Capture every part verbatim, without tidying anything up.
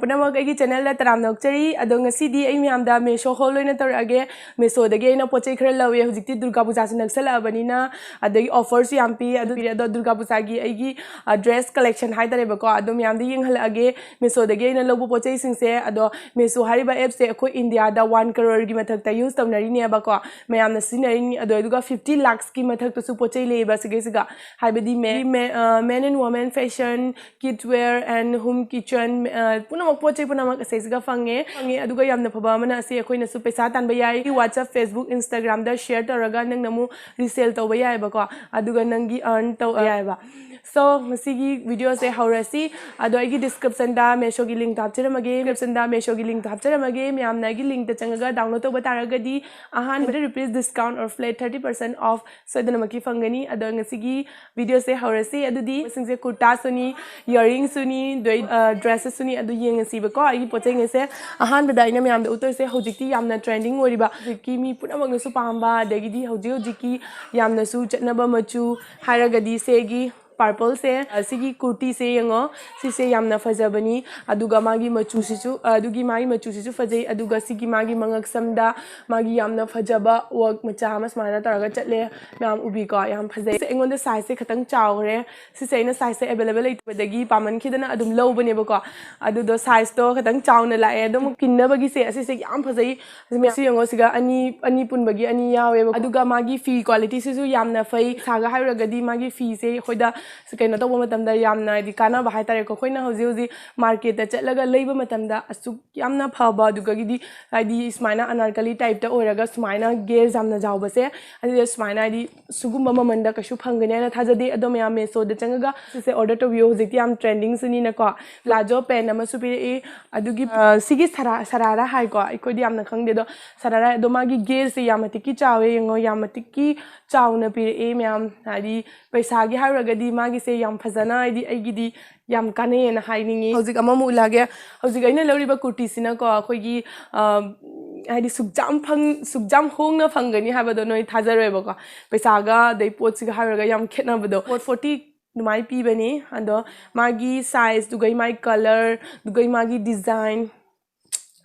ꯄꯨꯝꯅꯃꯛ ꯑꯩꯒꯤ ꯆꯦꯅꯦꯜꯗ ꯇꯔꯥꯝꯅ ꯑꯣꯛꯆꯔꯤ꯫ ꯑꯗꯣ ꯉꯁꯤꯗꯤ ꯑꯩ ꯃꯌꯥꯝꯗ ꯃꯦꯁꯣ ꯍꯣꯜ ꯑꯣꯏꯅ ꯇꯧꯔꯛꯑꯒꯦ꯫ ꯃꯦꯁꯣꯗꯒꯤ ꯑꯩꯅ ꯄꯣꯠ ꯆꯩ ꯈꯔ ꯂꯧꯋꯦ꯫ ꯍꯧꯖꯤꯛꯇꯤ ꯗꯨꯔꯒꯥ ꯄꯨꯖꯥꯁꯨ ꯅꯛꯁꯜꯂꯛꯑꯕꯅꯤꯅ, ꯑꯗꯒꯤ ꯑꯣꯐꯔꯁꯨ ꯌꯥꯝ ꯄꯤ꯫ ꯑꯗꯨ ꯄꯤꯔꯦ꯫ ꯑꯗꯣ ꯗꯨꯔꯒꯥ ꯄꯨꯖꯥꯒꯤ ꯑꯩꯒꯤ ꯗ꯭ꯔꯦꯁ ꯀꯂꯦꯛꯁꯟ ꯍꯥꯏꯇꯥꯔꯦꯕꯀꯣ, ꯑꯗꯨ ꯃꯌꯥꯝꯗꯤ ꯌꯦꯡꯍꯜꯂꯛꯑꯒꯦ꯫ ꯃꯦꯁꯣꯗꯒꯤ ꯑꯩꯅ ꯂꯧꯕ ꯄꯣꯠ ꯆꯩꯁꯤꯡꯁꯦ꯫ ꯑꯗꯣ ꯃꯦꯁꯣ ꯍꯥꯏꯔꯤꯕ ꯑꯦꯞꯁꯦ ꯑꯩꯈꯣꯏ ꯏꯟꯗꯤꯌꯥꯗ ꯋꯥꯟ ꯀꯔꯣꯔꯒꯤ ꯃꯊꯛꯇ ꯌꯨꯁ ꯇꯧꯅꯔꯤꯅꯦꯕꯀꯣ, ꯃꯌꯥꯝꯅ ꯁꯤꯖꯤꯟꯅꯔꯤꯅꯤ꯫ ꯑꯗꯣ ꯑꯗꯨꯒ ꯐꯤꯐꯇꯤ ꯂꯥꯛꯁꯀꯤ ꯃꯊꯛꯇꯁꯨ ꯄꯣꯠ ꯆꯩ ꯂꯩꯌꯦꯕ ꯁꯤꯒꯩꯁꯤꯒ, ꯍꯥꯏꯕꯗꯤ men and women fashion, kids wear and home kitchen, ꯄꯨꯝꯅꯃꯛ, ꯄꯣꯠ ꯆꯩ ꯄꯨꯝꯅꯃꯛ ꯑꯁꯤꯁꯤꯒ ꯐꯪꯉꯦ꯫ ꯐꯪꯉꯦ꯫ ꯑꯗꯨꯒ ꯌꯥꯝꯅ ꯐꯕ ꯑꯃꯅ, ꯑꯁꯤ ꯑꯩꯈꯣꯏꯅꯁꯨ ꯄꯩꯁꯥ ꯇꯥꯟꯕ ꯌꯥꯏ꯫ WhatsApp, Facebook, Instagram ꯗ ꯁꯤꯌꯔ ꯇꯧꯔꯒ ꯅꯪꯅ ꯑꯃꯨꯛ ꯔꯤꯁꯦꯜ ꯇꯧꯕ ꯌꯥꯏꯑꯕꯀꯣ, ꯑꯗꯨꯒ ꯅꯪꯒꯤ ꯑꯔꯟ ꯇꯧꯕ ꯌꯥꯏꯑꯕ꯫ So ꯉꯁꯤꯒꯤ ꯚꯤꯗꯤꯑꯣꯁꯦ ꯍꯧꯔꯁꯤ꯫ ꯑꯗꯣ ꯑꯩꯒꯤ ꯗꯤꯁꯀ꯭ꯔꯤꯞꯁꯟꯗ ꯃꯦꯁꯣꯒꯤ ꯂꯤꯡꯛꯇꯣ ꯍꯥꯞꯆꯔꯝꯃꯒꯦ꯫ ꯗꯤꯁꯀ꯭ꯔꯤꯞꯁꯟꯗ ꯃꯦꯁꯣꯒꯤ ꯂꯤꯡꯛꯇꯣ ꯍꯥꯞꯆꯔꯝꯃꯒꯦ꯫ ꯃꯌꯥꯝꯅ ꯑꯩꯒꯤ ꯂꯤꯡꯛꯇ ꯆꯪꯉꯒ ꯗꯥꯎꯟꯂꯣꯗ ꯇꯧꯕ ꯇꯥꯔꯒꯗꯤ ꯑꯍꯥꯟꯕꯗ rupees discount or flat thirty percent of ꯁꯣꯏꯗꯅꯃꯛꯀꯤ ꯐꯪꯒꯅꯤ꯫ ꯑꯗꯣ ꯉꯁꯤꯒꯤ ꯚꯤꯗꯤꯑꯣꯁꯦ ꯍꯧꯔꯁꯤ꯫ ꯑꯗꯨꯗꯤ ꯁꯤꯡꯁꯦ ꯀꯨꯔꯇꯥꯁꯨꯅꯤ, ꯏꯌꯥꯔꯤꯡꯁꯨꯅꯤ, ꯑꯗꯩ ꯗ꯭ꯔꯦꯁꯦꯁꯁꯨꯅꯤ꯫ ꯑꯗꯨ ꯌꯦꯡꯉꯁꯤꯕꯀꯣ꯫ ꯑꯩꯒꯤ ꯄꯣꯠ ꯆꯩꯉꯩꯁꯦ ꯑꯍꯥꯟꯕꯗ ꯑꯩꯅ ꯃꯌꯥꯝꯗ ꯎꯠꯇꯣꯏꯁꯦ ꯍꯧꯖꯤꯛꯇꯤ ꯌꯥꯝꯅ ꯇ꯭ꯔꯦꯟꯗꯤꯡ ꯑꯣꯏꯔꯤꯕ, ꯍꯧꯖꯤꯛꯀꯤ ꯃꯤ ꯄꯨꯝꯅꯃꯛꯅꯁꯨ ꯄꯥꯝꯕ, ꯑꯗꯒꯤꯗꯤ ꯍꯧꯖꯤꯛ ꯍꯧꯖꯤꯛꯀꯤ ꯌꯥꯝꯅꯁꯨ ꯆꯠꯅꯕ ꯃꯆꯨ ꯍꯥꯏꯔꯒꯗꯤ ꯁꯦꯒꯤ ꯄꯔꯄꯜꯁꯦ, ꯑ, ꯁꯤꯒꯤ ꯀꯨꯔꯇꯤꯁꯦ ꯌꯦꯡꯉꯣ꯫ ꯁꯤꯁꯦ ꯌꯥꯝꯅ ꯐꯖꯕꯅꯤ꯫ ꯑꯗꯨꯒ ꯃꯥꯒꯤ ꯃꯆꯨꯁꯤꯁꯨ, ꯑ, ꯑꯗꯨꯒꯤ ꯃꯥꯒꯤ ꯃꯆꯨꯁꯤꯁꯨ ꯐꯖꯩ꯫ ꯑꯗꯨꯒ ꯁꯤꯒꯤ ꯃꯥꯒꯤ ꯃꯉꯛꯁꯝꯗ ꯃꯥꯒꯤ ꯌꯥꯝꯅ ꯐꯖꯕ ꯋꯥꯔꯛ ꯃꯆꯥ ꯑꯃ ꯁꯨꯃꯥꯏꯅ ꯇꯧꯔꯒ ꯆꯠꯂꯦ꯫ ꯃꯌꯥꯝ ꯎꯕꯤꯀꯣ, ꯌꯥꯝ ꯐꯖꯩ꯫ ꯁꯤꯁꯦ ꯑꯩꯉꯣꯟꯗ ꯁꯥꯏꯖꯁꯦ ꯈꯤꯇꯪ ꯆꯥꯎꯈ꯭ꯔꯦ꯫ ꯁꯤꯁꯦ ꯑꯩꯅ ꯁꯥꯏꯖꯁꯦ ꯑꯦꯕꯥꯏꯂꯦꯕꯜ ꯂꯩꯇꯕꯗꯒꯤ ꯄꯥꯝꯃꯟꯈꯤꯗꯅ ꯑꯗꯨꯝ ꯂꯧꯕꯅꯦꯕꯀꯣ꯫ ꯑꯗꯨꯗꯣ ꯁꯥꯏꯖꯇꯣ ꯈꯤꯇꯪ ꯆꯥꯎꯅ ꯂꯥꯛꯑꯦ꯫ ꯑꯗꯨꯝ ꯀꯤꯟꯅꯕꯒꯤꯁꯦ ꯑꯁꯤꯁꯦ ꯌꯥꯝ ꯐꯖꯩ꯫ ꯁꯤ ꯌꯦꯡꯉꯣ, ꯁꯤꯒ ꯑꯅꯤ, ꯑꯅꯤ ꯄꯨꯟꯕꯒꯤ ꯑꯅꯤ ꯌꯥꯎꯋꯦꯕ꯫ ꯑꯗꯨꯒ ꯃꯥꯒꯤ ꯐꯤ ꯀ꯭ꯋꯥꯂꯤꯇꯤꯁꯤꯁꯨ ꯌꯥꯝꯅ ꯐꯩ꯫ ꯄꯩꯁꯥꯒ ꯍꯥꯏꯔꯨꯔꯒꯗꯤ ꯃꯥꯒꯤ ꯐꯤꯁꯦ ꯑꯩꯈꯣꯏꯗ ꯀꯩꯅꯣ ꯇꯧꯕ ꯃꯇꯝꯗ ꯌꯥꯝꯅ, ꯍꯥꯏꯗꯤ, ꯀꯥꯟꯅꯕ ꯍꯥꯏꯇꯥꯔꯦꯀꯣ꯫ ꯑꯩꯈꯣꯏꯅ ꯍꯧꯖꯤꯛ ꯍꯧꯖꯤꯛ ꯃꯥꯔꯀꯦꯠꯇ ꯆꯠꯂꯒ ꯂꯩꯕ ꯃꯇꯝꯗ ꯑꯁꯨꯛ ꯌꯥꯝꯅ ꯐꯕ, ꯑꯗꯨꯗꯒꯤꯗꯤ, ꯍꯥꯏꯗꯤ, ꯁꯨꯃꯥꯏꯅ ꯑꯅꯥꯔꯀꯂꯤ ꯇꯥꯏꯞꯇ ꯑꯣꯏꯔꯒ ꯁꯨꯃꯥꯏꯅ ꯒꯦꯔ ꯌꯥꯝꯅ ꯆꯥꯎꯕꯁꯦ, ꯑꯗꯨꯗ ꯁꯨꯃꯥꯏꯅ, ꯍꯥꯏꯗꯤ, ꯁꯤꯒꯨꯝꯕ ꯃꯃꯜꯗ ꯀꯩꯁꯨ ꯐꯪꯒꯅꯤ ꯍꯥꯏꯅ ꯊꯥꯖꯗꯦ꯫ ꯑꯗꯣ ꯃꯌꯥꯝ ꯃꯦꯁꯣꯗ ꯆꯪꯉꯒ ꯁꯤꯁꯦ ꯑꯣꯔꯗꯔ ꯇꯧꯕꯤꯌꯨ꯫ ꯍꯧꯖꯤꯛꯇꯤ ꯌꯥꯝ ꯇ꯭ꯔꯦꯟꯗꯤꯡꯁꯨꯅꯤꯅꯀꯣ꯫ ꯄ꯭ꯂꯥꯖꯣ ꯄꯦꯟ ꯑꯃꯁꯨ ꯄꯤꯔꯛꯏ꯫ ꯑꯗꯨꯒꯤ, ꯑ, ꯁꯤꯒꯤ ꯁꯔꯥ-, ꯁꯔꯥꯔꯥ ꯍꯥꯏꯀꯣ, ꯑꯩꯈꯣꯏꯗꯤ ꯌꯥꯝꯅ ꯈꯪꯗꯦ꯫ ꯑꯗꯣ ꯁꯔꯥꯔꯥ, ꯑꯗꯣ ꯃꯥꯒꯤ ꯒꯦꯔꯁꯦ ꯌꯥꯝ ꯃꯇꯤꯛꯀꯤ ꯆꯥꯎꯋꯦ꯫ ꯌꯦꯡꯉꯣ, ꯌꯥꯝ ꯃꯇꯤꯛꯀꯤ ꯆꯥꯎꯅ ꯄꯤꯔꯛꯑꯦ ꯃꯌꯥꯝ꯫ ꯍꯥꯏꯗꯤ, ꯄꯩꯁꯥꯒꯤ ꯍꯥꯏꯔꯨꯔꯒꯗꯤ ꯃꯥꯒꯤꯁꯦ ꯌꯥꯝ ꯐꯖꯅ, ꯍꯥꯏꯗꯤ, ꯑꯩꯒꯤꯗꯤ ꯌꯥꯝ ꯀꯥꯟꯅꯩꯌꯦꯅ ꯍꯥꯏꯅꯤꯡꯉꯤ꯫ ꯍꯧꯖꯤꯛ ꯑꯃꯃꯨꯛ ꯎꯠꯂꯛꯑꯒꯦ꯫ ꯍꯧꯖꯤꯛ ꯑꯩꯅ ꯂꯧꯔꯤꯕ ꯀꯨꯔꯇꯤꯁꯤꯅꯀꯣ, ꯑꯩꯈꯣꯏꯒꯤ, ꯑ, ꯍꯥꯏꯗꯤ, ꯁꯨꯛꯌꯥꯝ ꯐꯪ-, ꯁꯨꯛꯌꯥꯝ ꯍꯣꯡꯅ ꯐꯪꯒꯅꯤ ꯍꯥꯏꯕꯗꯣ ꯅꯣꯏ ꯊꯥꯖꯔꯣꯏꯕꯀꯣ꯫ ꯄꯩꯁꯥꯒ ꯑꯗꯩ ꯄꯣꯠꯁꯤꯒ ꯍꯥꯏꯔꯨꯔꯒ ꯌꯥꯝ ꯈꯦꯠꯅꯕꯗꯣ꯫ ꯄꯣꯠ ꯐꯣꯔꯇꯤ ꯑꯗꯨꯃꯥꯏꯅ ꯄꯤꯕꯅꯤ꯫ ꯑꯗꯣ ꯃꯥꯒꯤ size ꯗꯨꯒꯩ, ꯃꯥꯒꯤ colour ꯗꯨꯒꯩ, ꯃꯥꯒꯤ design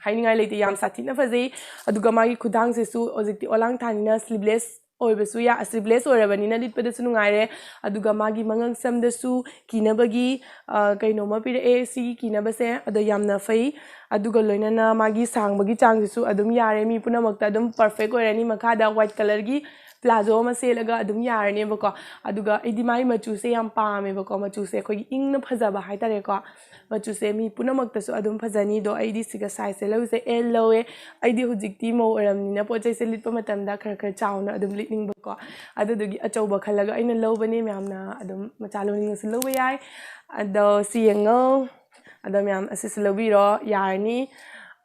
ꯍꯥꯏꯅꯤꯡꯉꯥꯏ ꯂꯩꯇꯦ, ꯌꯥꯝ ꯁꯥꯊꯤꯅ ꯐꯖꯩ꯫ ꯑꯗꯨꯒ ꯃꯥꯒꯤ ꯈꯨꯗꯥꯡꯁꯤꯁꯨ ꯍꯧꯖꯤꯛꯇꯤ ꯑꯣꯂꯥꯡ ꯊꯥꯅꯤꯅ sleeveless ꯑꯣꯏꯕꯁꯨ ꯌꯥ-, sleeveless ꯑꯣꯏꯔꯕꯅꯤꯅ ꯂꯤꯠꯄꯗꯁꯨ ꯅꯨꯡꯉꯥꯏꯔꯦ꯫ ꯑꯗꯨꯒ ꯃꯥꯒꯤ ꯃꯉꯛ ꯁꯝꯗꯁꯨ ꯀꯤꯅꯕꯒꯤ, ꯑ, ꯀꯩꯅꯣꯝꯃ ꯄꯤꯔꯛꯑꯦ꯫ ꯁꯤꯒꯤ ꯀꯤꯅꯕꯁꯦ ꯑꯗꯣ ꯌꯥꯝꯅ ꯐꯩ꯫ ꯑꯗꯨꯒ ꯂꯣꯏꯅꯅ ꯃꯥꯒꯤ ꯁꯥꯡꯕꯒꯤ ꯆꯥꯡꯁꯤꯁꯨ ꯑꯗꯨꯝ ꯌꯥꯔꯦ, ꯃꯤ ꯄꯨꯝꯅꯃꯛꯇ ꯑꯗꯨꯝ perfect ꯑꯣꯏꯔꯅꯤ꯫ ꯃꯈꯥꯗ white colour ꯒꯤ ꯄ꯭ꯂꯥꯖꯣ ꯑꯃ ꯁꯦꯠꯂꯒ ꯑꯗꯨꯝ ꯌꯥꯔꯅꯦꯕꯀꯣ꯫ ꯑꯗꯨꯒ ꯑꯩꯗꯤ ꯃꯥꯒꯤ ꯃꯆꯨꯁꯦ ꯌꯥꯝ ꯄꯥꯝꯃꯦꯕꯀꯣ, ꯃꯆꯨꯁꯦ ꯑꯩꯈꯣꯏꯒꯤ ꯏꯪꯅ ꯐꯖꯕ ꯍꯥꯏꯇꯥꯔꯦꯀꯣ꯫ ꯃꯆꯨꯁꯦ ꯃꯤ ꯄꯨꯝꯅꯃꯛꯇꯁꯨ ꯑꯗꯨꯝ ꯐꯖꯅꯤ꯫ ꯑꯗꯣ ꯑꯩꯗꯤ ꯁꯤꯒ size ꯁꯦ ꯂꯧꯔꯤꯁꯦ L ꯂꯧꯋꯦ꯫ ꯑꯩꯗꯤ ꯍꯧꯖꯤꯛꯇꯤ ꯃꯧ ꯑꯣꯏꯔꯝꯅꯤꯅ ꯄꯣꯠ ꯆꯩꯁꯦ ꯂꯤꯠꯄ ꯃꯇꯝꯗ ꯈꯔ ꯈꯔ ꯆꯥꯎꯅ ꯑꯗꯨꯝ ꯂꯤꯠꯅꯤꯡꯕꯀꯣ, ꯑꯗꯨꯗꯨꯒꯤ ꯑꯆꯧꯕ ꯈꯜꯂꯒ ꯑꯩꯅ ꯂꯧꯕꯅꯦ꯫ ꯃꯌꯥꯝꯅ ꯑꯗꯨꯝ ꯃꯆꯥ ꯂꯧꯅꯤꯡꯉꯁꯨ ꯂꯧꯕ ꯌꯥꯏ꯫ ꯑꯗꯣ ꯁꯤ ꯌꯦꯡꯉꯣ꯫ ꯑꯗꯣ ꯃꯌꯥꯝ ꯑꯁꯤꯁꯨ ꯂꯧꯕꯤꯔꯣ, ꯌꯥꯔꯅꯤ꯫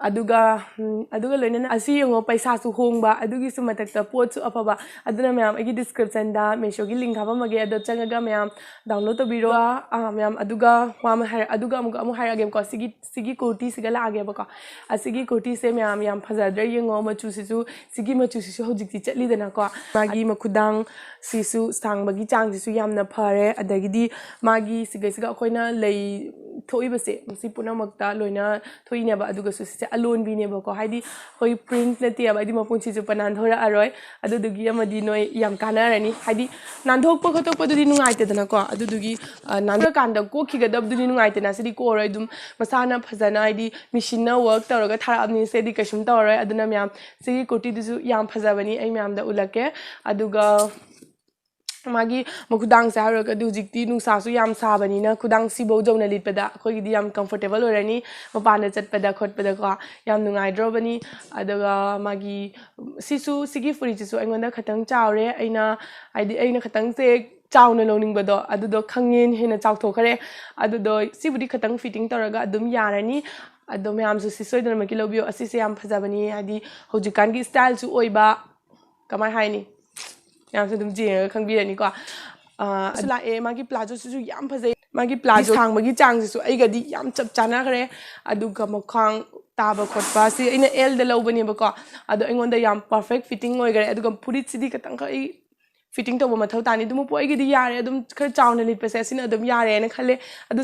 ꯑꯗꯨꯒ, ꯎꯝ, ꯑꯗꯨꯒ ꯂꯣꯏꯅꯅ ꯑꯁꯤ ꯌꯦꯡꯉꯣ, ꯄꯩꯁꯥꯁꯨ ꯍꯣꯡꯕ, ꯑꯗꯨꯒꯤꯁꯨ ꯃꯊꯛꯇ ꯄꯣꯠꯁꯨ ꯑꯐꯕ꯫ ꯑꯗꯨꯅ ꯃꯌꯥꯝ ꯑꯩꯒꯤ description ꯗ Meesho ꯒꯤ link ꯍꯥꯞꯄꯝꯃꯒꯦ, ꯑꯗꯣ ꯆꯪꯉꯒ ꯃꯌꯥꯝ download ꯇꯧꯕꯤꯔꯣ꯫ ꯑꯥ, ꯃꯌꯥꯝ, ꯑꯗꯨꯒ ꯋꯥ ꯑꯃ ꯍꯥꯏꯔ-, ꯑꯗꯨꯒ ꯑꯃꯨꯛꯀ ꯑꯃꯨꯛ ꯍꯥꯏꯔꯛꯑꯒꯦꯕꯀꯣ, ꯁꯤꯒꯤ, ꯁꯤꯒꯤ ꯀꯨꯔꯇꯤꯁꯤꯒ ꯂꯥꯛꯑꯒꯦꯕꯀꯣ꯫ ꯑꯁꯤꯒꯤ ꯀꯨꯔꯇꯤꯁꯦ ꯃꯌꯥꯝ ꯌꯥꯝ ꯐꯖꯗ꯭ꯔꯥ ꯌꯦꯡꯉꯣ, ꯃꯆꯨꯁꯤꯁꯨ, ꯁꯤꯒꯤ ꯃꯆꯨꯁꯤꯁꯨ ꯍꯧꯖꯤꯛꯇꯤ ꯆꯠꯂꯤꯗꯅꯀꯣ꯫ ꯃꯥꯒꯤ ꯃꯈꯨꯗꯥꯡ ꯁꯤꯁꯨ ꯁꯥꯡꯕꯒꯤ ꯆꯥꯡꯁꯤꯁꯨ ꯌꯥꯝꯅ ꯐꯔꯦ, ꯑꯗꯒꯤꯗꯤ ꯃꯥꯒꯤ ꯁꯤꯒꯩꯁꯤꯒ ꯑꯩꯈꯣꯏꯅ ꯂꯩ ꯊꯣꯛꯏꯕꯁꯦ, ꯃꯁꯤ ꯄꯨꯝꯅꯃꯛꯇ ꯂꯣꯏꯅ ꯊꯣꯛꯏꯅꯦꯕ꯫ ꯑꯗꯨꯒꯁꯨ ꯁꯤꯁꯦ ꯑꯂꯣꯟꯕꯤꯅꯦꯕꯀꯣ, ꯍꯥꯏꯗꯤ ꯑꯩꯈꯣꯏ print ꯅꯠꯇꯦꯕ, ꯍꯥꯏꯗꯤ ꯃꯄꯨꯟꯁꯤꯁꯨ ꯄ ꯅꯥꯟꯊꯣꯔꯛꯑꯔꯣꯏ꯫ ꯑꯗꯨꯗꯨꯒꯤ ꯑꯃꯗꯤ ꯅꯣꯏ ꯌꯥꯝ ꯀꯥꯟꯅꯔꯅꯤ, ꯍꯥꯏꯗꯤ ꯅꯥꯟꯊꯣꯛꯄ ꯈꯣꯠꯇꯣꯛꯄꯗꯨꯗꯤ ꯅꯨꯡꯉꯥꯏꯇꯦꯗꯅꯀꯣ꯫ ꯑꯗꯨꯗꯨꯒꯤ, ꯑ, ꯅꯥꯟꯊꯣꯛꯑꯀꯥꯟꯗ ꯀꯣꯛꯈꯤꯒꯗꯕꯗꯨꯗꯤ ꯅꯨꯡꯉꯥꯏꯇꯦꯅ, ꯁꯤꯗꯤ ꯀꯣꯛꯑꯔꯣꯏ꯫ ꯑꯗꯨꯝ ꯃꯁꯥꯅ ꯐꯖꯅ, ꯍꯥꯏꯗꯤ ꯃꯦꯆꯤꯟꯅ work ꯇꯧꯔꯒ ꯊꯥꯔꯛꯑꯕꯅꯤ, ꯁꯤꯗꯤ ꯀꯩꯁꯨꯝ ꯇꯧꯔꯔꯣꯏ꯫ ꯑꯗꯨꯅ ꯃꯌꯥꯝ, ꯁꯤꯒꯤ ꯀꯨꯔꯇꯤꯗꯨꯁꯨ ꯌꯥꯝ ꯐꯖꯕꯅꯤ, ꯑꯩ ꯃꯌꯥꯝꯗ ꯎꯠꯂꯛꯀꯦ꯫ ꯑꯗꯨꯒ ꯃꯥꯒꯤ ꯃꯈꯨꯗꯥꯡꯁꯦ ꯍꯥꯏꯔꯨꯔꯒꯗꯤ ꯍꯧꯖꯤꯛꯇꯤ ꯅꯨꯡꯁꯥꯁꯨ ꯌꯥꯝ ꯁꯥꯕꯅꯤꯅ ꯈꯨꯗꯥꯡ ꯁꯤꯐꯧ ꯌꯧꯅ ꯂꯤꯠꯄꯗ ꯑꯩꯈꯣꯏꯒꯤꯗꯤ ꯌꯥꯝ comfortable ꯑꯣꯏꯔꯅꯤ꯫ ꯃꯄꯥꯟꯗ ꯆꯠꯄꯗ ꯈꯣꯠꯄꯗꯀꯣ ꯌꯥꯝ ꯅꯨꯡꯉꯥꯏꯗ꯭ꯔꯣꯕꯅꯤ꯫ ꯑꯗꯨꯒ ꯃꯥꯒꯤ ꯁꯤꯁꯨ, ꯁꯤꯒꯤ ꯐꯨꯔꯤꯠꯁꯤꯁꯨ ꯑꯩꯉꯣꯟꯗ ꯈꯇꯪ ꯆꯥꯎꯔꯦ, ꯑꯩꯅ, ꯍꯥꯏꯗꯤ ꯑꯩꯅ ꯈꯇꯪꯁꯦ ꯆꯥꯎꯅ ꯂꯧꯅꯤꯡꯕꯗꯣ ꯑꯗꯨꯗꯣ ꯈꯪꯉꯦꯅ ꯍꯦꯟꯅ ꯆꯥꯎꯊꯣꯛꯈ꯭ꯔꯦ꯫ ꯑꯗꯨꯗꯣ ꯁꯤꯕꯨꯗꯤ ꯈꯇꯪ fitting ꯇꯧꯔꯒ ꯑꯗꯨꯝ ꯌꯥꯔꯅꯤ꯫ ꯑꯗꯣ ꯃꯌꯥꯝꯁꯨ ꯁꯤ ꯁꯣꯏꯗꯅꯃꯛꯀꯤ ꯂꯧꯕꯤꯌꯣ, ꯑꯁꯤꯁꯦ ꯌꯥꯝ ꯐꯖꯕꯅꯤ, ꯍꯥꯏꯗꯤ ꯍꯧꯖꯤꯛꯀꯥꯟꯒꯤ style ꯁꯨ ꯑꯣꯏꯕ꯫ ꯀꯃꯥꯏ ꯍꯥꯏꯅꯤ? ꯃꯌꯥꯝꯁꯨ ꯑꯗꯨꯝ ꯌꯦꯡꯉꯒ ꯈꯪꯕꯤꯔꯅꯤꯀꯣ꯫ ꯑꯥ, ꯑꯗꯨ ꯂꯥꯛꯑꯦ, ꯃꯥꯒꯤ ꯄ꯭ꯂꯥꯖꯣꯁꯤꯁꯨ ꯌꯥꯝ ꯐꯖꯩ, ꯃꯥꯒꯤ ꯄ꯭ꯂꯥꯖꯣ ꯁꯥꯡꯕꯒꯤ ꯆꯥꯡꯁꯤꯁꯨ ꯑꯩꯒꯗꯤ ꯌꯥꯝ ꯆꯞ ꯆꯥꯟꯅꯈ꯭ꯔꯦ꯫ ꯑꯗꯨꯒ ꯃꯈ꯭ꯋꯥꯡ ꯇꯥꯕ ꯈꯣꯠꯄ ꯁꯤ ꯑꯩꯅ L ꯗ ꯂꯧꯕꯅꯦꯕꯀꯣ, ꯑꯗꯣ ꯑꯩꯉꯣꯟꯗ ꯌꯥꯝ perfect fitting ꯑꯣꯏꯈ꯭ꯔꯦ꯫ ꯑꯗꯨꯒ ꯐꯨꯔꯤꯠꯁꯤꯗꯤ ꯈꯤꯇꯪꯈꯛ ꯑꯩ ꯐꯤꯠꯇꯤꯡ ꯇꯧꯕ ꯃꯊꯧ ꯇꯥꯅꯤ꯫ ꯑꯗꯨ ꯃꯄꯨ ꯑꯩꯒꯤꯗꯤ ꯌꯥꯔꯦ, ꯑꯗꯨꯝ ꯈꯔ ꯆꯥꯎꯅ ꯂꯤꯠꯄꯁꯦ ꯑꯁꯤꯅ ꯑꯗꯨꯝ ꯌꯥꯔꯦꯅ ꯈꯜꯂꯦ꯫ ꯑꯗꯨ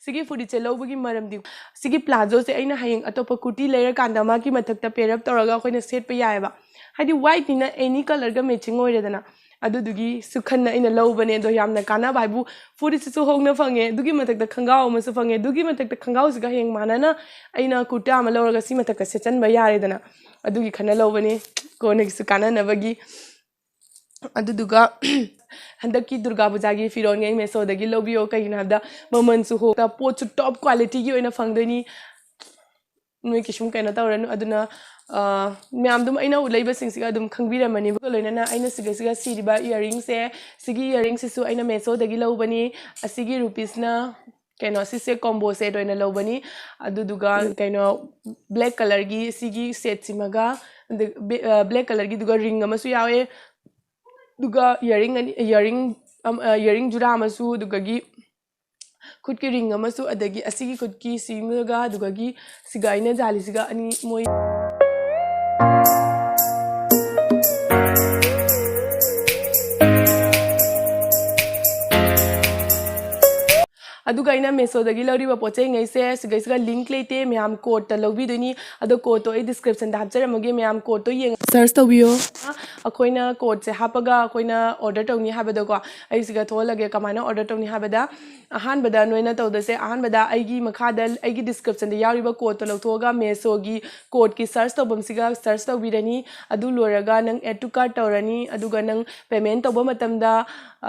ꯁꯤꯒꯤ ꯐꯨꯔꯤꯠꯁꯦ ꯂꯧꯕꯒꯤ ꯃꯔꯝꯗꯤ, ꯁꯤꯒꯤ ꯄ꯭ꯂꯥꯖꯣꯁꯦ ꯑꯩꯅ ꯍꯌꯦꯡ ꯑꯇꯣꯞꯄ ꯀꯨꯔꯇꯤ ꯂꯩꯔꯀꯥꯟꯗ ꯃꯥꯒꯤ ꯃꯊꯛꯇ pair up ꯇꯧꯔꯒ ꯑꯩꯈꯣꯏꯅ ꯁꯦꯠꯄ ꯌꯥꯏꯑꯕ꯫ ꯍꯥꯏꯗꯤ white ꯅꯤꯅ any colour ꯒ matching ꯑꯣꯏꯔꯦꯗꯅ, ꯑꯗꯨꯗꯨꯒꯤꯁꯨ ꯈꯟꯅ ꯑꯩꯅ ꯂꯧꯕꯅꯦ꯫ ꯑꯗꯣ ꯌꯥꯝꯅ ꯀꯥꯟꯅꯕ ꯍꯥꯏꯕꯨ ꯐꯨꯔꯤꯠꯁꯤꯁꯨ ꯍꯣꯡꯅ ꯐꯪꯉꯦ, ꯑꯗꯨꯒꯤ ꯃꯊꯛꯇ ꯈꯣꯡꯒ꯭ꯔꯥꯎ ꯑꯃꯁꯨ ꯐꯪꯉꯦ, ꯑꯗꯨꯒꯤ ꯃꯊꯛꯇ ꯈꯣꯡꯒ꯭ꯔꯥꯎꯁꯤꯒ ꯍꯌꯦꯡ ꯃꯥꯟꯅꯅ ꯑꯩꯅ ꯀꯨꯔꯇꯥ ꯑꯃ ꯂꯧꯔꯒ ꯁꯤ ꯃꯊꯛꯇ ꯁꯦꯠꯆꯟꯕ ꯌꯥꯔꯦꯗꯅ, ꯑꯗꯨꯒꯤ ꯈꯟꯅ ꯂꯧꯕꯅꯤ, ꯀꯣꯟꯅꯒꯤꯁꯨ ꯀꯥꯟꯅꯅꯕꯒꯤ꯫ ꯑꯗꯨꯗꯨꯒ ꯍꯟꯗꯛꯀꯤ ꯗꯨꯔꯒꯥ ꯄꯨꯖꯥꯒꯤ ꯐꯤꯔꯣꯟꯉꯩ ꯃꯦꯁꯣꯗꯒꯤ ꯂꯧꯕꯤꯌꯣ, ꯀꯩꯒꯤꯅꯣ ꯍꯥꯏꯕꯗ ꯃꯃꯜꯁꯨ ꯍꯣꯡꯅ, ꯄꯣꯠꯁꯨ top quality ꯒꯤ ꯑꯣꯏꯅ ꯐꯪꯗꯣꯏꯅꯤ꯫ ꯅꯣꯏ ꯀꯩꯁꯨꯝ ꯀꯩꯅꯣ ꯇꯧꯔꯅꯨ꯫ ꯑꯗꯨꯅ, ꯑ, ꯃꯌꯥꯝ ꯑꯗꯨꯝ ꯑꯩꯅ ꯂꯩꯕꯁꯤꯡꯁꯤꯒ ꯑꯗꯨꯝ ꯈꯪꯕꯤꯔꯝꯃꯅꯤꯕ꯫ ꯂꯣꯏꯅꯅ ꯑꯩꯅ ꯁꯤꯒ, ꯁꯤꯒ ꯁꯤꯔꯤꯕ earring ꯁꯦ, ꯁꯤꯒꯤ earring ꯁꯤꯁꯨ ꯑꯩꯅ ꯃꯦꯁꯣꯗꯒꯤ ꯂꯧꯕꯅꯤ꯫ ꯑꯁꯤꯒꯤ rupees ꯅ ꯀꯩꯅꯣ, ꯁꯤꯁꯦ combo set ꯑꯣꯏꯅ ꯂꯧꯕꯅꯤ꯫ ꯑꯗꯨꯗꯨꯒ ꯀꯩꯅꯣ, black colour ꯒꯤ ꯁꯤꯒꯤ set ꯁꯤꯃꯒ, ꯑꯗ-, ꯕꯦ-, ꯑ, black colour ꯒꯤꯗꯨꯒ ring ꯑꯃꯁꯨ ꯌꯥꯎꯋꯦ꯫ ꯑꯗꯨꯒ earring ꯑꯅꯤ, earring ꯑꯃ, ꯑ, earring ꯖꯨꯔꯥ ꯑꯃꯁꯨ, ꯑꯗꯨꯗꯒꯤ ꯈꯨꯠꯀꯤ ring ꯑꯃꯁꯨ, ꯑꯗꯒꯤ ꯑꯁꯤꯒꯤ ꯈꯨꯠꯀꯤ ꯁꯤꯃꯒ, ꯑꯗꯨꯗꯒꯤ ꯁꯤꯒ ꯑꯩꯅ ꯖꯥꯂꯤꯁꯤꯒ ꯑꯅꯤ ꯃꯣꯏ꯫ ꯑꯗꯨꯒ ꯑꯩꯅ ꯃꯦꯁꯣꯗꯒꯤ ꯂꯧꯔꯤꯕ ꯄꯣꯠ ꯆꯩꯉꯩꯁꯦ ꯁꯤꯒꯩꯁꯤꯒ link ꯂꯩꯇꯦ, ꯃꯌꯥꯝ code ꯇ ꯂꯧꯕꯤꯗꯣꯏꯅꯤ꯫ ꯑꯗꯣ code ꯇꯣ ꯑꯩ description ꯗ ꯍꯥꯞꯆꯔꯝꯃꯒꯦ, ꯃꯌꯥꯝ code ꯇꯣ ꯌꯦꯡꯉ search ꯇꯧꯕꯤꯌꯣ꯫ ꯑꯩꯈꯣꯏꯅ code ꯁꯦ ꯍꯥꯞꯄꯒ ꯑꯩꯈꯣꯏꯅ order ꯇꯧꯅꯤ ꯍꯥꯏꯕꯗꯀꯣ, ꯑꯩ ꯁꯤꯒ ꯊꯣꯛꯍꯜꯂꯒꯦ꯫ ꯀꯃꯥꯏꯅ order ꯇꯧꯅꯤ ꯍꯥꯏꯕꯗ, ꯑꯍꯥꯟꯕꯗ ꯅꯣꯏꯅ ꯇꯧꯗꯣꯏꯁꯦ, ꯑꯍꯥꯟꯕꯗ ꯑꯩꯒꯤ ꯃꯈꯥꯗ ꯑꯩꯒꯤ description ꯗ ꯌꯥꯎꯔꯤꯕ code ꯇꯣ ꯂꯧꯊꯣꯛꯑꯒ ꯃꯦꯁꯣꯒꯤ code ꯀꯤ search ꯇꯧꯐꯝꯁꯤꯒ search ꯇꯧꯕꯤꯔꯅꯤ꯫ ꯑꯗꯨ ꯂꯣꯏꯔꯒ ꯅꯪ add to cart ꯇꯧꯔꯅꯤ꯫ ꯑꯗꯨꯒ ꯅꯪ payment ꯇꯧꯕ ꯃꯇꯝꯗ,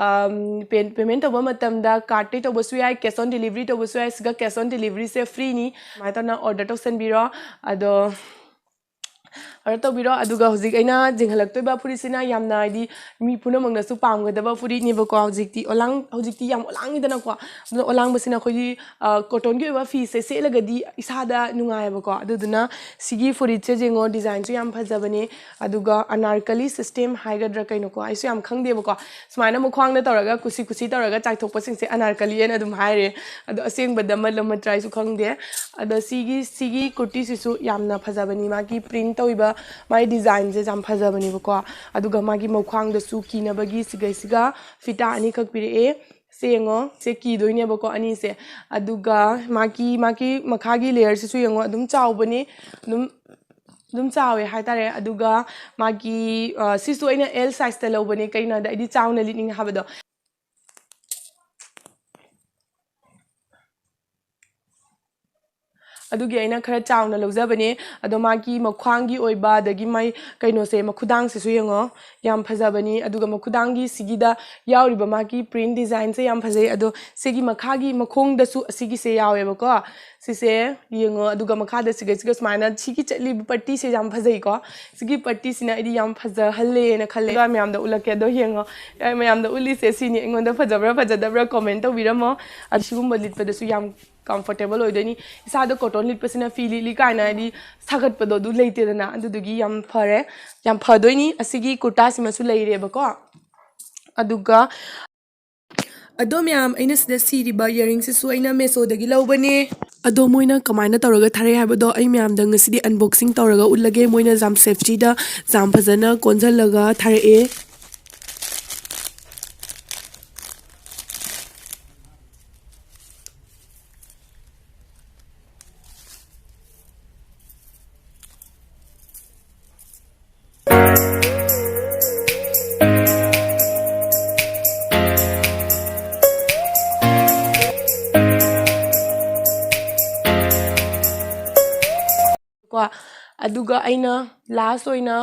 ꯑꯝ, ꯄꯦ-, payment ꯇꯧꯕ ꯃꯇꯝꯗ card ꯇꯩ ꯇꯧꯕꯁꯨ ꯌꯥꯏ, cash on delivery ꯇꯧꯕꯁꯨ ꯌꯥꯏ꯫ ꯁꯤꯒ cash on delivery say free ꯅꯤ꯫ ꯑꯗꯨꯃꯥꯏꯅ ꯇꯧꯅ order ꯇꯧꯁꯟꯕꯤꯔꯣ꯫ ꯑꯗꯣ order ꯇꯧꯕꯤꯔꯣ꯫ ꯑꯗꯨꯒ ꯍꯧꯖꯤꯛ ꯑꯩꯅ ꯆꯤꯡꯍꯜꯂꯛꯇꯣꯏꯕ ꯐꯨꯔꯤꯠꯁꯤꯅ ꯌꯥꯝꯅ, ꯍꯥꯏꯗꯤ, ꯃꯤ ꯄꯨꯝꯅꯃꯛꯅꯁꯨ ꯄꯥꯝꯒꯗꯕ ꯐꯨꯔꯤꯠꯅꯦꯕꯀꯣ꯫ ꯍꯧꯖꯤꯛꯇꯤ ꯑꯣꯂꯥꯡ-, ꯍꯧꯖꯤꯛꯇꯤ ꯌꯥꯝ ꯑꯣꯂꯥꯡꯉꯤꯗꯅꯀꯣ꯫ ꯑꯗꯨꯅ ꯑꯣꯂꯥꯡꯕꯁꯤꯅ ꯑꯩꯈꯣꯏꯒꯤ, ꯑ, cotton ꯒꯤ ꯑꯣꯏꯕ ꯐꯤꯁꯦ ꯁꯦꯠꯂꯒꯗꯤ ꯏꯁꯥꯗ ꯅꯨꯡꯉꯥꯏꯌꯦꯕꯀꯣ꯫ ꯑꯗꯨꯗꯨꯅ ꯁꯤꯒꯤ ꯐꯨꯔꯤꯠꯁꯦ ꯌꯦꯡꯉꯣ, design ꯁꯨ ꯌꯥꯝ ꯐꯖꯕꯅꯦ꯫ ꯑꯗꯨꯒ ꯑꯅꯥꯔꯀꯂꯤ system ꯍꯥꯏꯒꯗ꯭ꯔꯥ ꯀꯩꯅꯣꯀꯣ, ꯑꯩꯁꯨ ꯌꯥꯝ ꯈꯪꯗꯦꯕꯀꯣ꯫ ꯁꯨꯃꯥꯏꯅ ꯃꯈ꯭ꯋꯥꯡꯗ ꯇꯧꯔꯒ ꯀꯨꯁꯤ ꯀꯨꯁꯤ ꯇꯧꯔꯒ ꯆꯥꯏꯊꯣꯛꯄꯁꯤꯡꯁꯦ ꯑꯅꯥꯔꯀꯂꯤ ꯍꯥꯏꯅ ꯑꯗꯨꯝ ꯍꯥꯏꯔꯦ꯫ ꯑꯗꯣ ꯑꯁꯦꯡꯕꯗ ꯃꯂꯝ ꯃꯇ꯭ꯔꯥꯏꯁꯨ ꯈꯪꯗꯦ꯫ ꯑꯗꯣ ꯁꯤꯒꯤ, ꯁꯤꯒꯤ ꯀꯨꯔꯇꯤꯁꯤꯁꯨ ꯌꯥꯝꯅ ꯐꯖꯕꯅꯤ, ꯃꯥꯒꯤ print ꯇꯧ- ꯑꯣꯏꯕ ꯃꯥꯒꯤ ꯗꯤꯖꯥꯏꯟꯁꯦ ꯌꯥꯝ ꯐꯖꯕꯅꯦꯕꯀꯣ꯫ ꯑꯗꯨꯒ ꯃꯥꯒꯤ ꯃꯈ꯭ꯋꯥꯡꯗꯁꯨ ꯀꯤꯅꯕꯒꯤ ꯁꯤꯒꯩꯁꯤꯒ ꯐꯤꯇꯥ ꯑꯅꯤꯈꯛ ꯄꯤꯔꯛꯑꯦ꯫ ꯁꯦ ꯌꯦꯡꯉꯣ, ꯁꯦ ꯀꯤꯗꯣꯏꯅꯦꯕꯀꯣ ꯑꯅꯤꯁꯦ꯫ ꯑꯗꯨꯒ ꯃꯥꯒꯤ ꯃꯥꯒꯤ ꯃꯈꯥꯒꯤ ꯂꯦꯌꯔꯁꯤꯁꯨ ꯌꯦꯡꯉꯣ, ꯑꯗꯨꯝ ꯆꯥꯎꯕꯅꯤ, ꯑꯗꯨꯝ ꯑꯗꯨꯝ ꯆꯥꯎꯋꯦ ꯍꯥꯏꯇꯥꯔꯦ꯫ ꯑꯗꯨꯒ ꯃꯥꯒꯤ ꯑ, ꯁꯤꯁꯨ ꯑꯩꯅ ꯑꯦꯜ ꯁꯥꯏꯖꯇ ꯂꯧꯕꯅꯦ, ꯀꯩꯒꯤꯅꯣ ꯍꯥꯏꯗ ꯑꯩꯗꯤ ꯆꯥꯎꯅ ꯂꯤꯠꯅꯤꯡꯉꯦ ꯍꯥꯏꯕꯗꯣ꯫ ꯑꯗꯨꯒꯤ ꯑꯩꯅ ꯈꯔ ꯆꯥꯎꯅ ꯂꯧꯖꯕꯅꯦ꯫ ꯑꯗꯣ ꯃꯥꯒꯤ ꯃꯈ꯭ꯋꯥꯡꯒꯤ ꯑꯣꯏꯕ, ꯑꯗꯒꯤ ꯃꯥꯏ ꯀꯩꯅꯣꯁꯦ, ꯃꯈꯨꯗꯥꯡꯁꯤꯁꯨ ꯌꯦꯡꯉꯣ, ꯌꯥꯝ ꯐꯖꯕꯅꯤ꯫ ꯑꯗꯨꯒ ꯃꯈꯨꯗꯥꯡꯒꯤ ꯁꯤꯒꯤꯗ ꯌꯥꯎꯔꯤꯕ ꯃꯥꯒꯤ ꯄ꯭ꯔꯤꯟ ꯗꯤꯖꯥꯏꯟꯁꯦ ꯌꯥꯝ ꯐꯖꯩ꯫ ꯑꯗꯣ ꯁꯤꯒꯤ ꯃꯈꯥꯒꯤ ꯃꯈꯣꯡꯗꯁꯨ ꯑꯁꯤꯒꯤꯁꯦ ꯌꯥꯎꯋꯦꯕꯀꯣ꯫ ꯁꯤꯁꯦ ꯌꯦꯡꯉꯣ꯫ ꯑꯗꯨꯒ ꯃꯈꯥꯗ ꯁꯤꯒꯩꯁꯤꯒ ꯁꯨꯃꯥꯏꯅ ꯁꯤꯒꯤ ꯆꯠꯂꯤꯕ ꯄꯠꯇꯤꯁꯦ ꯌꯥꯝ ꯐꯖꯩꯀꯣ꯫ ꯁꯤꯒꯤ ꯄꯠꯇꯤꯁꯤꯅ ꯑꯩꯗꯤ ꯌꯥꯝ ꯐꯖꯍꯜꯂꯦꯅ ꯈꯜꯂꯦ꯫ ꯑꯗꯨꯒ ꯃꯌꯥꯝꯗ ꯎꯠꯂꯛꯀꯦ꯫ ꯑꯗꯣ ꯌꯦꯡꯉꯣ, ꯑꯩ ꯃꯌꯥꯝꯗ ꯎꯠꯂꯤꯁꯦ ꯁꯤꯅꯤ꯫ ꯑꯩꯉꯣꯟꯗ ꯐꯖꯕ꯭ꯔꯥ ꯐꯖꯗꯕ꯭ꯔꯥ ꯀꯣꯃꯦꯟ ꯇꯧꯕꯤꯔꯝꯃꯣ꯫ ꯑꯁꯤꯒꯨꯝꯕ ꯂꯤꯠꯄꯗꯁꯨ ꯌꯥꯝ ꯀꯝꯐꯣꯔꯇꯦꯕꯜ ꯑꯣꯏꯗꯣꯏꯅꯤ꯫ ꯏꯁꯥꯗ ꯀꯣꯇꯣꯟ ꯂꯤꯠꯄꯁꯤꯅ ꯐꯤ ꯂꯤꯠꯂꯤ ꯀꯥꯏꯅ ꯍꯥꯏꯗꯤ ꯁꯥꯒꯠꯄꯗꯣ ꯑꯗꯨ ꯂꯩꯇꯦꯗꯅ꯫ ꯑꯗꯨꯗꯨꯒꯤ ꯌꯥꯝ ꯐꯔꯦ, ꯌꯥꯝ ꯐꯗꯣꯏꯅꯤ꯫ ꯑꯁꯤꯒꯤ ꯀꯨꯔꯇꯥꯁꯤꯃꯁꯨ ꯂꯩꯔꯦꯕꯀꯣ꯫ ꯑꯗꯨꯒ ꯑꯗꯣ ꯃꯌꯥꯝ, ꯑꯩꯅ ꯁꯤꯗ ꯁꯤꯔꯤꯕ ꯏꯌꯥꯔꯤꯡꯁꯤꯁꯨ ꯑꯩꯅ ꯃꯦꯁꯣꯗꯒꯤ ꯂꯧꯕꯅꯦ꯫ ꯑꯗꯣ ꯃꯣꯏꯅ ꯀꯃꯥꯏꯅ ꯇꯧꯔꯒ ꯊꯥꯔꯛꯑꯦ ꯍꯥꯏꯕꯗꯣ ꯑꯩ ꯃꯌꯥꯝꯗ ꯉꯁꯤꯗꯤ ꯑꯟꯕꯣꯛꯁꯤꯡ ꯇꯧꯔꯒ ꯎꯠꯂꯒꯦ꯫ ꯃꯣꯏꯅ ꯌꯥꯝ ꯁꯦꯐꯇꯤꯗ ꯌꯥꯝ ꯐꯖꯅ ꯀꯣꯟꯁꯤꯜꯂꯒ ꯊꯥꯔꯛꯑꯦ꯫ ꯀꯣ, ꯑꯗꯨꯒ ꯑꯩꯅ ꯂꯥꯁ ꯑꯣꯏꯅ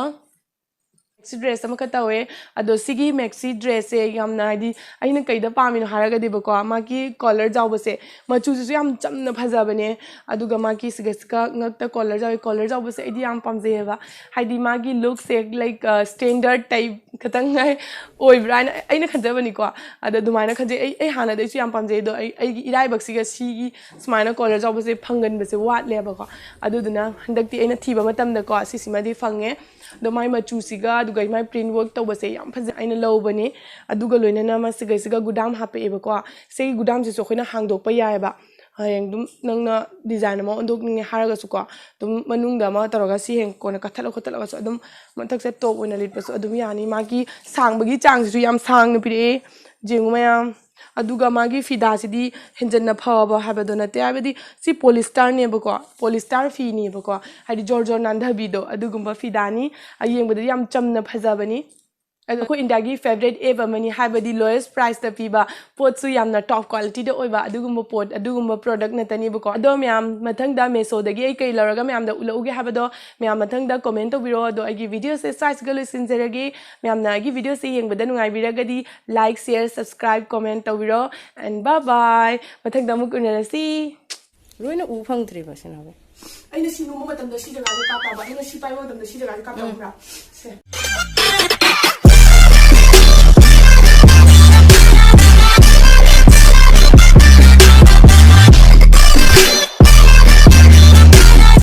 ꯃꯦꯛꯁꯤ ꯗ꯭ꯔꯦꯁ ꯑꯃꯈꯛ ꯇꯧꯋꯦ꯫ ꯑꯗꯣ ꯁꯤꯒꯤ ꯃꯦꯛꯁꯤ ꯗ꯭ꯔꯦꯁꯁꯦ ꯌꯥꯝꯅ, ꯍꯥꯏꯗꯤ, ꯑꯩꯅ ꯀꯩꯗ ꯄꯥꯝꯃꯤꯅꯣ ꯍꯥꯏꯔꯒꯗꯤꯕꯀꯣ, ꯃꯥꯒꯤ ꯀꯣꯂꯔ ꯌꯥꯎꯕꯁꯦ, ꯃꯆꯨꯁꯤꯁꯨ ꯌꯥꯝ ꯆꯝꯅ ꯐꯖꯕꯅꯦ꯫ ꯑꯗꯨꯒ ꯃꯥꯒꯤ ꯁꯤꯒ ꯁꯤꯒ ꯉꯛꯇ ꯀꯣꯂꯔ ꯌꯥꯎꯋꯦ꯫ ꯀꯣꯂꯔ ꯌꯥꯎꯕꯁꯦ ꯑꯩꯗꯤ ꯌꯥꯝ ꯄꯥꯝꯖꯩꯌꯦꯕ꯫ ꯍꯥꯏꯗꯤ ꯃꯥꯒꯤ ꯂꯨꯛꯁꯦ, ꯂꯥꯏꯛ, ꯁ꯭ꯇꯦꯟꯗꯔꯠ ꯇꯥꯏꯞ ꯈꯇꯪ ꯑꯣꯏꯕ꯭ꯔꯥ ꯍꯥꯏꯅ ꯑꯩꯅ ꯈꯟꯖꯕꯅꯤꯀꯣ꯫ ꯑꯗꯣ ꯑꯗꯨꯃꯥꯏꯅ ꯈꯟꯖꯩ꯫ ꯑꯩ ꯑꯩ ꯍꯥꯟꯅꯗꯩꯁꯨ ꯌꯥꯝ ꯄꯥꯝꯖꯩ꯫ ꯑꯗꯣ ꯑꯩ ꯑꯩꯒꯤ ꯏꯔꯥꯏꯕꯛꯁꯤꯒ ꯁꯤꯒꯤ ꯁꯨꯃꯥꯏꯅ ꯀꯣꯂꯔ ꯌꯥꯎꯕꯁꯦ ꯐꯪꯒꯟꯕꯁꯦ ꯋꯥꯠꯂꯦꯕꯀꯣ꯫ ꯑꯗꯨꯗꯨꯅ ꯍꯟꯗꯛꯇꯤ ꯑꯩꯅ ꯊꯤꯕ ꯃꯇꯝꯗꯀꯣ ꯁꯤꯁꯤꯃꯗꯤ ꯐꯪꯉꯦ꯫ ꯑꯗꯣ ꯃꯥꯏ ꯃꯆꯨꯁꯤꯒ ꯑꯗꯨꯒ ꯃꯥꯏ ꯄ꯭ꯔꯤꯟ ꯋꯥꯔꯛ ꯇꯧꯕꯁꯦ ꯌꯥꯝ ꯐꯖꯩ, ꯑꯩꯅ ꯂꯧꯕꯅꯦ꯫ ꯑꯗꯨꯒ ꯂꯣꯏꯅꯅ ꯃꯁꯤꯒꯩꯁꯤꯒ ꯒꯨꯗꯥꯝ ꯍꯥꯞꯄꯛꯑꯦꯕꯀꯣ꯫ ꯁꯤꯒꯤ ꯒꯨꯗꯥꯝꯁꯤꯁꯨ ꯑꯩꯈꯣꯏꯅ ꯍꯥꯡꯗꯣꯛꯄ ꯌꯥꯏꯑꯕ꯫ ꯍꯌꯦꯡ ꯑꯗꯨꯝ ꯅꯪꯅ ꯗꯤꯖꯥꯏꯟ ꯑꯃ ꯑꯣꯟꯊꯣꯛꯅꯤꯡꯉꯦ ꯍꯥꯏꯔꯒꯁꯨꯀꯣ, ꯑꯗꯨꯝ ꯃꯅꯨꯡꯗ ꯑꯃ ꯇꯧꯔꯒ ꯁꯤ ꯍꯦꯟ ꯀꯣꯟꯅ ꯀꯠꯊꯠꯂ ꯈꯣꯠꯇꯠꯂꯒꯁꯨ ꯑꯗꯨꯝ ꯃꯊꯛꯁꯦ ꯇꯣꯞ ꯑꯣꯏꯅ ꯂꯤꯠꯄꯁꯨ ꯑꯗꯨꯝ ꯌꯥꯅꯤ꯫ ꯃꯥꯒꯤ ꯁꯥꯡꯕꯒꯤ ꯆꯥꯡꯁꯤꯁꯨ ꯌꯥꯝ ꯁꯥꯡꯅ ꯄꯤꯔꯛꯑꯦ, ꯌꯦꯡꯉꯨ ꯃꯌꯥꯝ꯫ ꯑꯗꯨꯒ ꯃꯥꯒꯤ ꯐꯤꯗꯥꯁꯤꯗꯤ ꯍꯦꯟꯖꯟꯅ ꯐꯕ ꯍꯥꯏꯕꯗꯣ ꯅꯠꯇꯦ, ꯍꯥꯏꯕꯗꯤ ꯁꯤ ꯄꯣꯂꯤꯁꯇꯔꯅꯦꯕꯀꯣ, ꯄꯣꯂꯤꯁꯇꯔ ꯐꯤꯅꯦꯕꯀꯣ, ꯍꯥꯏꯗꯤ ꯖꯣꯔ ꯖꯣꯔ ꯅꯥꯟꯊꯕꯤꯗꯣ ꯑꯗꯨꯒꯨꯝꯕ ꯐꯤꯗꯥꯅꯤ꯫ ꯑ, ꯌꯦꯡꯕꯗꯗꯤ ꯌꯥꯝ ꯆꯝꯅ ꯐꯖꯕꯅꯤ꯫ ꯑꯗꯣ ꯑꯩꯈꯣꯏ ꯏꯟꯗꯤꯌꯥꯒꯤ ꯐꯦꯕꯔꯦꯠ ꯑꯦꯞ ꯑꯃꯅꯤ, ꯍꯥꯏꯕꯗꯤ ꯂꯣꯌꯦꯁ ꯄ꯭ꯔꯥꯏꯁꯇ ꯄꯤꯕ ꯄꯣꯠꯁꯨ ꯌꯥꯝꯅ ꯇꯣꯞ ꯀ꯭ꯋꯥꯂꯤꯇꯤꯗ ꯑꯣꯏꯕ ꯑꯗꯨꯒꯨꯝꯕ ꯄꯣꯠ, ꯑꯗꯨꯒꯨꯝꯕ ꯄ꯭ꯔꯣꯗꯛ ꯅꯠꯇꯅꯦꯕꯀꯣ꯫ ꯑꯗꯣ ꯃꯌꯥꯝ ꯃꯊꯪꯗ ꯃꯦꯁꯣꯗꯒꯤ ꯑꯩ ꯀꯩ ꯂꯧꯔꯒ ꯃꯌꯥꯝꯗ ꯎꯠꯂꯛꯎꯒꯦ ꯍꯥꯏꯕꯗꯣ ꯃꯌꯥꯝ ꯃꯊꯪꯗ ꯀꯣꯃꯦꯟ ꯇꯧꯕꯤꯔꯣ꯫ ꯑꯗꯣ ꯑꯩꯒꯤ ꯚꯤꯗꯤꯑꯣꯁꯦ ꯁ꯭ꯋꯥꯏꯁꯤꯒ ꯂꯣꯏꯁꯤꯟꯖꯔꯒꯦ꯫ ꯃꯌꯥꯝꯅ ꯑꯩꯒꯤ ꯚꯤꯗꯤꯑꯣꯁꯦ ꯌꯦꯡꯕꯗ ꯅꯨꯡꯉꯥꯏꯕꯤꯔꯒꯗꯤ ꯂꯥꯏꯛ, ꯁꯤꯌꯔ, ꯁꯕꯁꯀ꯭ꯔꯥꯏꯕ, ꯀꯣꯃꯦꯟ ꯇꯧꯕꯤꯔꯣ꯫ ꯑꯦꯟ ꯕꯥꯏ ꯕꯥꯏ꯫ ꯃꯊꯪꯗ ꯑꯃꯨꯛ ꯎꯅꯔꯁꯤ꯫ ꯂꯣꯏꯅ ꯎ ꯐꯪꯗ꯭ꯔꯤꯕ ꯁꯤꯅ ꯍꯧꯖꯤꯛ꯫ ꯑꯩꯅ ꯁꯤ ꯅꯣꯝꯕ ꯃꯇꯝꯗ ꯁꯤ ꯖꯒꯥꯁꯦ ꯀꯥꯞꯇꯕ, ꯑꯩꯅ ꯁꯤ ꯄꯥꯏꯕ ꯃꯇꯝꯗ ꯁꯤ ꯖꯒꯥꯁꯦ ꯀꯥꯞꯇꯕ꯭ꯔꯥ? ꯁꯦ꯫